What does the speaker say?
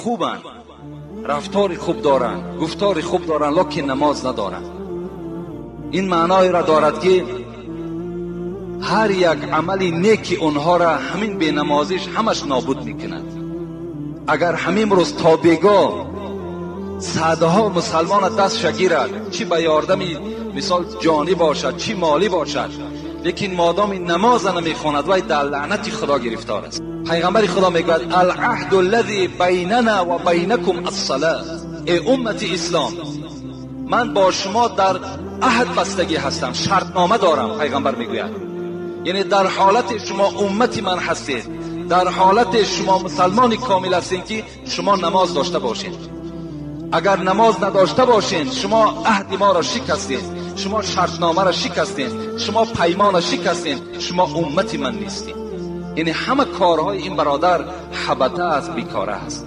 хубанд, рафтори хуб доранд, гуфтори хуб доранд, лекин намоз надоранд. Ин маъноеро дорад, ки ҳар як амали неки онҳоро ҳамин бенамозиш ҳамаш нобуд мекунад. Агар ҳамин рӯз то бегоҳ садҳо мусалмона дастша гирад, чӣ ба ёрдами мисол ҷонӣ бошад, чӣ молӣ бошад, лекин модоми намоза намехонад, вай дар лаънати Худо гирифтор аст. Пайғамбари Худо мегӯяд: алаҳду аллази байнана ва байнакум ассалат. Эй уммати ислом, ман бо шумо дар аҳд бастагӣ ҳастам, шартнома дорам. Пайғамбар мегӯяд, яъне дар ҳолати шумо уммати ман ҳастед, дар ҳолати шумо мусалмони комил ҳастед, ки шумо намоз дошта бошед. Агар намоз надошта бошед, шумо аҳди моро шикастед, шумо шартномаро шикастед, шумо паймонро шикастед, шумо уммати ман нестед. Яъне ҳама корҳои ин бародар ҳабата аст, бекора аст.